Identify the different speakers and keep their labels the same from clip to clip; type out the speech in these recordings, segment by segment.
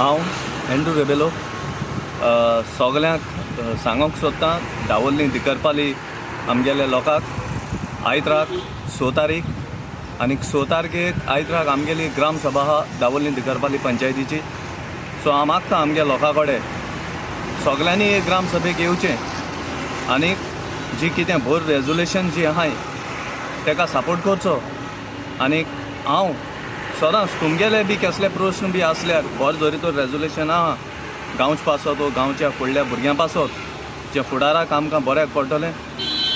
Speaker 1: हांव एंड्रू रेबेलो सगल्यांक सांगूंक सोदतां, दावोली दिकरपाली आमगेल्या लोकांक आयतराक 6 तारीख आनी 6 तारखेक आयतराक आमगेली ग्रामसभा आहा दावोली दिकरपाली पंचायतीची. सो हांव मागता आमगे लोकां कडेन सगल्यांनी एक ग्रामसभेक येवचें आनी जी कितें भर रेजोल्युशन जी आहाय तेका सपोर्ट करचो. आनी हांव सदांच तुमगेले बी कसले प्रश्न बी आसल्यार बरें जरी तर रेजोल्युशन आहा गांवचे पासत वो गांवच्या फुडल्या भुरग्यां पासत जे फुडाराक आमकां बऱ्याक पडटलें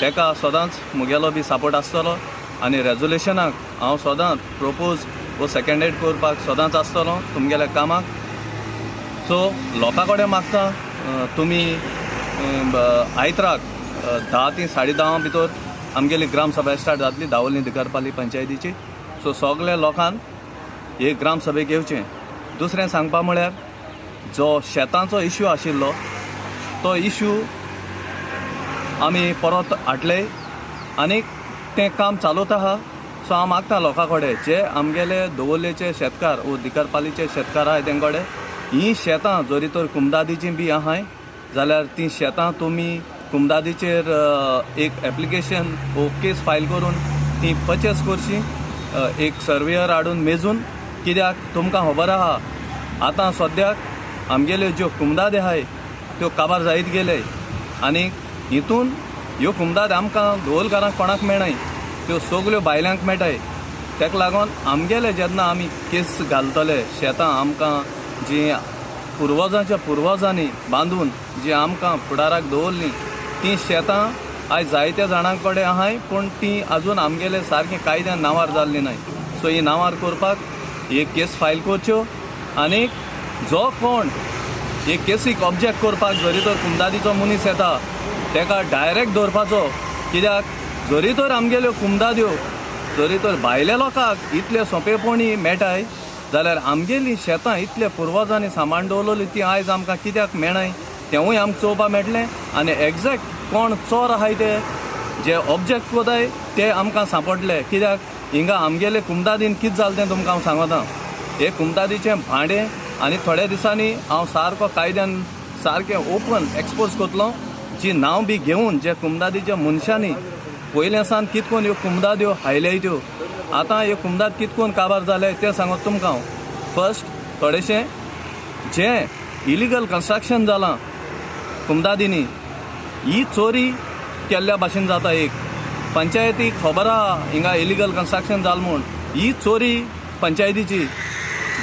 Speaker 1: तेका सदांच म्हगेलो बी सपोर्ट आसतलो. आनी रेजोल्युशनाक हांव सदांच प्रोपोज वो सेकेंडेड करपाक सदांच आसतलो तुमगेल्या कामाक. सो लोकां कडेन मागता तुमी आयतराक 10 ते 10:30 भितर आमगेली ग्रामसभा स्टार्ट जातली दावोली दिकरपाली पंचायतीची. सो सगल्या लोकांक हे ग्रामसभेक येवचें. दुसरें सांगपा म्हळ्यार जो शेतांचो इश्यू आशिल्लो तो इश्यू आमी परत हाडले आनी तें काम चालूत आहा. सो हांव मागता लोकां कडेन जे आमगेले दवरलेचे शेतकार वो दिकरपालीचे शेतकार आहाय तेंचे कडेन हीं शेतां जरी तर कुमदादीचीं बी आहाय जाल्यार तीं शेतां तुमी कुमदादीचेर एक एप्लिकेशन वो केस फायल करून ती पर्चेस करची, एक सर्वेयर हाडून मेजून. कित्याक तुमकां खबर आहा आतां सद्याक आमगेल्यो ज्यो कुमदादी आहाय त्यो काबार जायत गेले आनी हितून ह्यो कुमदाद आमकां दवलकारांक कोणाक मेळनाय, त्यो सगल्यो बायल्यांक मेळटाय. तेका लागून आमगेले जेन्ना आमी केस घालतले शेतां आमकां जी पुर्वजांच्या पुर्वजांनी बांदून जी आमकां फुडाराक दवरलीं तीं शेतां आयज जायत्या जाणां कडेन आहाय पूण तीं आजून आमगेले सारकीं कायद्यान नांवार जाल्लीं नाय. सो ही नांवार करपाक एक केस फायल करच्यो आनी जो कोण एक केसीक ऑब्जेक्ट करपाक जरी तर कुमदादीचो मनीस येता तेका डायरेक्ट दवरपाचो. कित्याक जरी तर आमगेल्यो कुमदाद्यो जरी तर भायल्या लोकांक इतले सोंपेपणी मेळटाय जाल्यार आमगेलीं शेतां इतले पुर्वजांनी सांबाळून दवरलेली ती आयज आमकां कित्याक मेळनाय तेंवूय आमकां चोवपाक मेळटलें. आनी एग्जॅक्ट कोण चोर आहाय ते जे ऑब्जेक्ट कोताय ते आमकां सांपडले. कित्याक हिंगा आमगेले कुमदादीन कितें जालें तें तुमकां हांव सांगता. हे कुमदादीचें भांडें आनी थोड्या दिसांनी हांव सारको कायद्यान सारकें ओपन एक्सपोज करतलो जी नांव बी घेवन जे कुमदादीच्या मनशांनी पयलें सान कित कोन ह्यो कुमदाद्यो हायल्याय त्यो आतां ह्यो कुमदाद कित कोन काबार जाले तें सांगत तुमकां हांव. फर्स्ट थोडेशें जें इलिगल कन्स्ट्रक्शन जालां कुमदादींनी ही चोरी केल्ल्या भाशेन जाता. एक पंचायतीक खबर आहा हिंगा इलिगल कन्स्ट्रक्शन जालें म्हूण, ही चोरी पंचायतीची.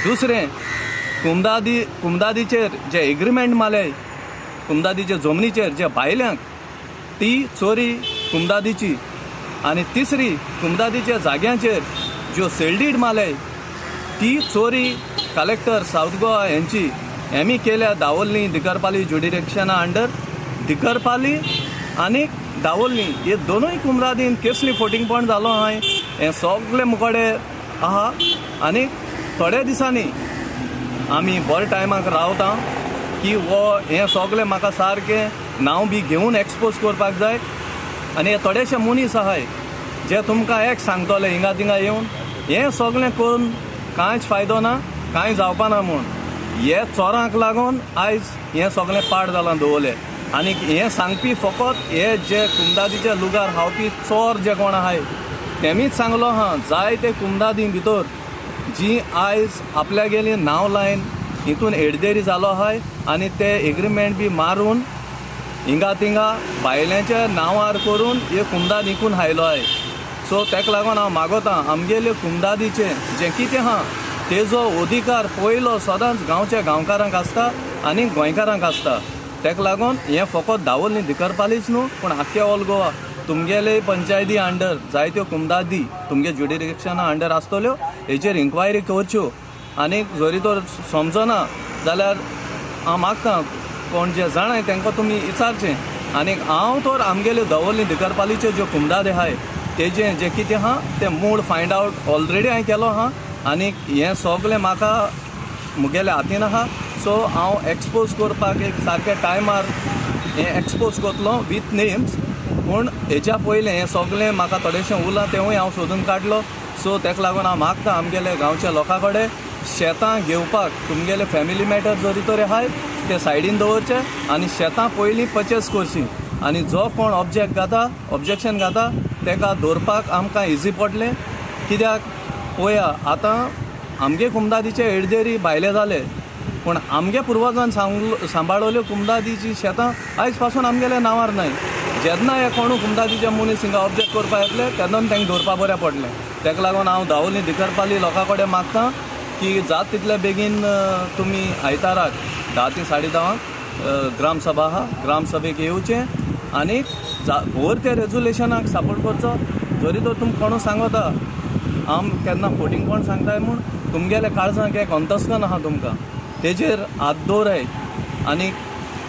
Speaker 1: दुसरें कुमदादीचेर जे एग्रीमेंट मारले कुमदादीचे जमनीचेर जे भायल्यांक ती चोरी कुमदादीची. आनी तिसरी कुमदादीच्या जाग्यांचेर ज्यो सेल्डीड मारले ती चोरी कलेक्टर सावथ गोवा हेंची हेमी केल्या दावोली दिकरपाली जुडिरेक्शना अंडर. दिकरपाली आनी दावोली हे दोनूय कुमदादीन केसली फोटिंग पॉयंट जालो आहाय हें सगलें मुकोडे आहा. आनी थोड्या दिसांनी आमी बऱ्या टायमाक रावता की हो हें सगलें म्हाका सारकें नांव बी घेवन एक्सपोज करपाक जाय. आनी हे थोडेशे मनीस आहाय जे तुमकां एक सांगतले हिंगा थिंगा येवन हें सगलें करून कांयच फायदो ना, कांय जावपा ना म्हूण. हे चोरांक लागून आयज हें सगलें पाड जालां दवरलें. आनी हें सांगपी फकत हे जे कुमदादीच्या लुगार खावपी चोर जे कोण आहाय तेमीच सांगलो आहा. जायते कुमदादी भितर जी आयज आपल्यागेली नांव लायन हितून एडदेरी जालो आहाय आनी ते एग्रीमेंट बी मारून हिंगा थिंगा बायल्यांच्या नांवार करून हे कुमदाद विकून हायलो आहाय. सो तेका लागून हांव मागोता आमगेले कुमदादीचें जें कितें आहा तेजो अधिकार पयलो सदांच गांवच्या गांवकारांक आसता आनी गोंयकारांक आसता. तेका लागून हें फकत दावोली दिकरपालीच न्हू पूण आख्खे ऑल गोवा तुमगेले पंचायती अंडर जायत्यो कुमदादी तुमगे जुडिरिक्शना अंडर आसतल्यो हेचेर इन्क्वायरी करच्यो. आनी जरी तर समजना जाल्यार हांव मागता कोण जे जाणाय तांकां तुमी विचारचें. आनी हांव तर आमगेले दवरली दिकरपालीच्यो ज्यो कुमदाद आहाय तेजें जें कितें आहा तें मूळ फायंड आवट ऑलरेडी हांवें केलो आहा आनी हें सगलें म्हाका मुगेल्या हातीन आहा. सो हांव एक्सपोज करपाक एक सारकें टायमार हें एक्सपोज करतलो विथ नेम्स. पूण हेच्या पयलें हें सगलें म्हाका थोडेशें उरलां तेंवूय हांव सोदून काडलो. सो तेका लागून हांव मागता आमगेले गांवच्या लोकां कडेन शेतां घेवपाक तुमगेले फॅमिली मॅटर जरी तरी आहाय ते सायडीन दवरचे आनी शेतां पयलीं पर्चेस करची आनी जो कोण ऑब्जेक्ट घाता, ऑब्जेक्शन घाता, तेका दवरपाक आमकां इजी पडलें. कित्याक पळया, आतां आमगे कुमदादीचे एडदेरी भायले जाले, पूण आमगे पुर्वजान सांबाळवल्यो कुमदादीची शेतां आयज पासून आमगेल्या नांवार नाय. जेन्ना हे कोणू कुमदादीचे मनीस हिंगा ऑब्जेक्ट करपाक येतले, तेन्ना तांकां दवरपा बरें पडलें. ताका लागून हांव दावोली दिकरपाली लोकां कडेन मागता की जात तितले बेगीन तुमी आयताराक 10 ते 10:30 ग्रामसभा आहा, ग्रामसभेक येवचें आनी भोर त्या रेजोल्युशनाक सपोर्ट करचो. जरी तर तुमकां कोणू सांगता, आम केन्ना फोटिंगपण सांगताय म्हूण, तुमगेल्या काळजाक एक अंतस्कन आहा तुमकां, तेजेर हात दवराय आनी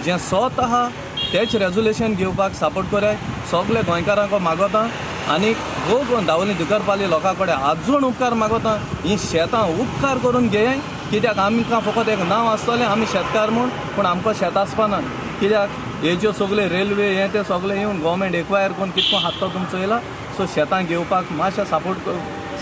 Speaker 1: जें सत आहा तेच रेजोल्युशन घेवपाक सपोर्ट कराय. सगळे गोंयकारांक मागोता आनी गो करून दावली दिकरपाली लोकां कडेन आजून उपकार मागोता, ही शेतां उपकार करून घेयाय. कित्याक आमकां फकत एक नांव आसतलें आमी शेतकार म्हूण, पूण आमकां शेत आसपाना. कित्याक हे ज्यो सगळे रेल्वे हे ते सगळे येवन गोवोरमेंट एक्वायर करून कितको हात तो तुमचो येयला. सो शेतां घेवपाक मातशें सपोर्ट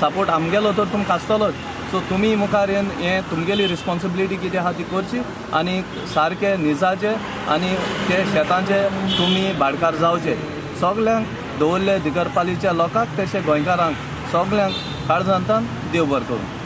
Speaker 1: सपोर्ट आमगेलो तर तुमकां आसतलोच. सो तुमी मुखार येवन हें तुमगेली रिस्पॉन्सिबिलिटी कितें आहा ती करची आनी सारके निजाचे आनी ते शेतांचे तुमी भाटकार जावचे. सगल्यांक दवरले दिकरपालीच्या लोकांक, तशें गोंयकारांक सगल्यांक काळजांतान देव बरें करूं.